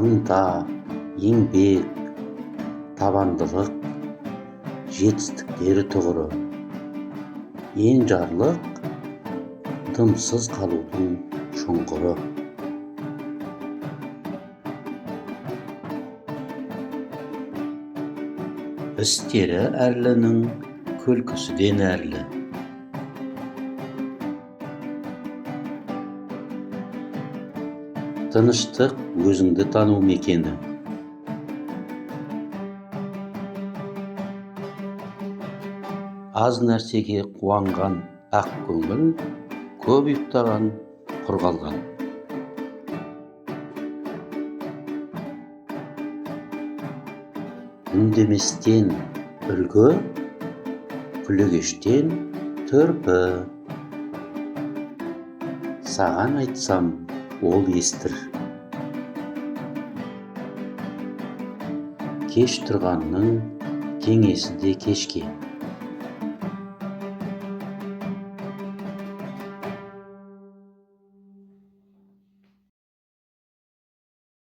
Ынта, еңбек, табандылық жетістіктер тұғыры. Енжарлық дымсыз қалудың шұңқыры. Істері әрлінің күлкісі де нәрлі. Тыныштық өзіңді тану мекені. Аз нәрсеге қуанған ақ көңіл, көп ұйықтаған құр қалған. Үндеместен үлгі, күлегештен түрпі. Саған айтсам, ол естір. Кеш тұрғанның кеңесі де кешке.